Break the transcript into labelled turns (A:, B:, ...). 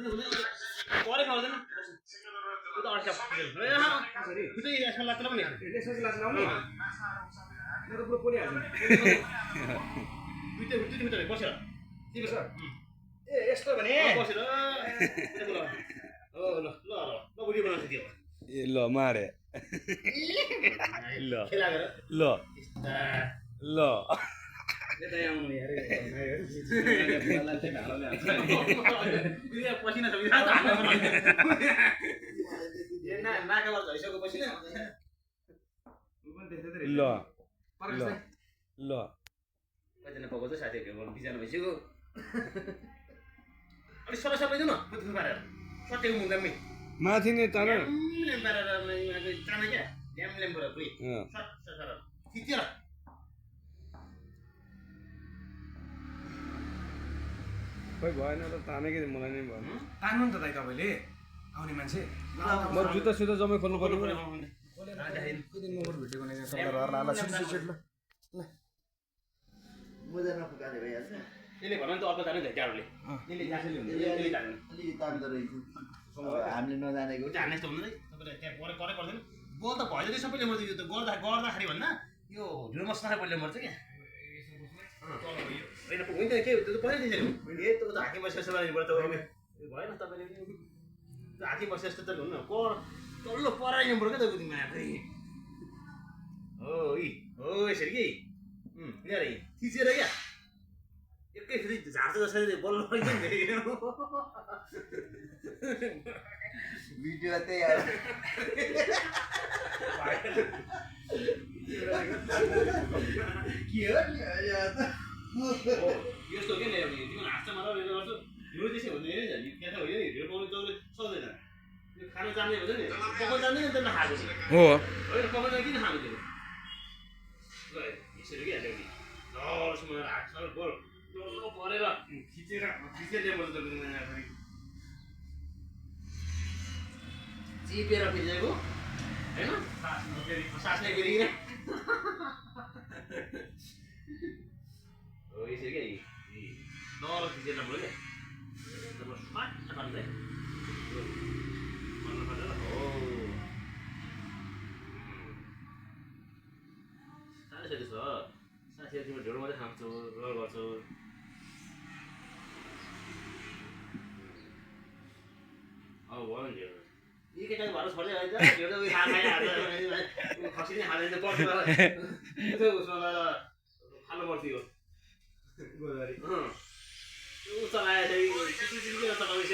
A: परे खाउँदैन त्यो त अड्का ए सरी त्यो यसमा लाग्दैन पनि यसमा चाहिँ लाग्दैन आउने मेरो पुरो पोलिहाल्छ दुईटा मिटर बसेर तिमी सर ए यस्तो भने बसेर ल ल ल ल भिडियो बनाउँछ त्यो
B: ए ल मारे ल
A: खेला गरेर
B: ल ल
A: यता आउनु यार पसिना छ नाकाबाट झैसक्यो पसिना
B: ल ल ल
A: कतिजना पकाउँछ साथीहरू बिजना भइसक्यो अलिक सर लैजाउँ न बुद्धि पारेर सट्टेको मुन्दामै
B: माथि नै तान
A: पारेर चाना क्या ल्याम ल्याम्पर पुरै सर थिचेर
B: खोइ भएन त तानेकै मलाई नै भयो
C: तान्नु नि त दाइ तपाईँले आउने मान्छे
B: म जुत्ता सुत्ता जम्मै खोल्नु पर्यो
D: मजा नफुकाले भइहाल्छ
A: यसले भन नि त अर्को जाने गाडीले यसले ग्यासले हुन्छ यसले जाने
D: अलिकति तान्दो रहेछ हामीले नजानेको
A: जाने जस्तो हुँदैन तपाईँले त्यहाँ परे परे पर्दैन बोल त भयो जति सबैले मर्छ यो त गर्दाखेरि भन्दा यो ढिलो मसला पहिला मर्छ क्या होइन होइन के त्यो त पहिल्यै दिइसक्यो ए त्यो त हाकी बसेर यस्तो बारेबाट त भएन तपाईँले त्यो हाकी बसेर यस्तो त हुनु न तल्लो पराइनु पर्यो क्या त माया फेरि हो यसरी कि यहाँ थिचेर क्या एकै फेरि झार्छ जसरी बल्ल
D: भिडियो त्यही आयो के हो
A: यस्तो के तिमीले हाँस्छ मात्र उयो गर्छु हिँड्नु त्यसै हुँदैन क्या त होइन नि हिँड्नु पाउनु तपाईँले सक्दैन त्यो खानु जान्ने हुन्छ नि पकाउनु जान्दैन नि त्यसलाई खाएको
B: हो
A: होइन पकाउनु किन खानु त्यो ल यसरी के हाल्यो नि लसम्म हात बोल परेर खिचेर ल्याउनु फेरि चिपेर भिजेको होइन सासले फेरि हो यसरी क्या डर खिचेर राम्रो क्या स्वाट पार्दै हो साह्रै छ साथीहरू तिम्रो ढेँडो मात्रै खान्छौ र गर्छौ अब भयो नि ढेँडो यी केटाको भएर छोड्दै आइज ढेँडो उयो खाएर खसी नै खाँदैन पर्छ उसमा गएर खानु पर्थ्यो गोदावरी चलाएर चाहिँ चलाउँछ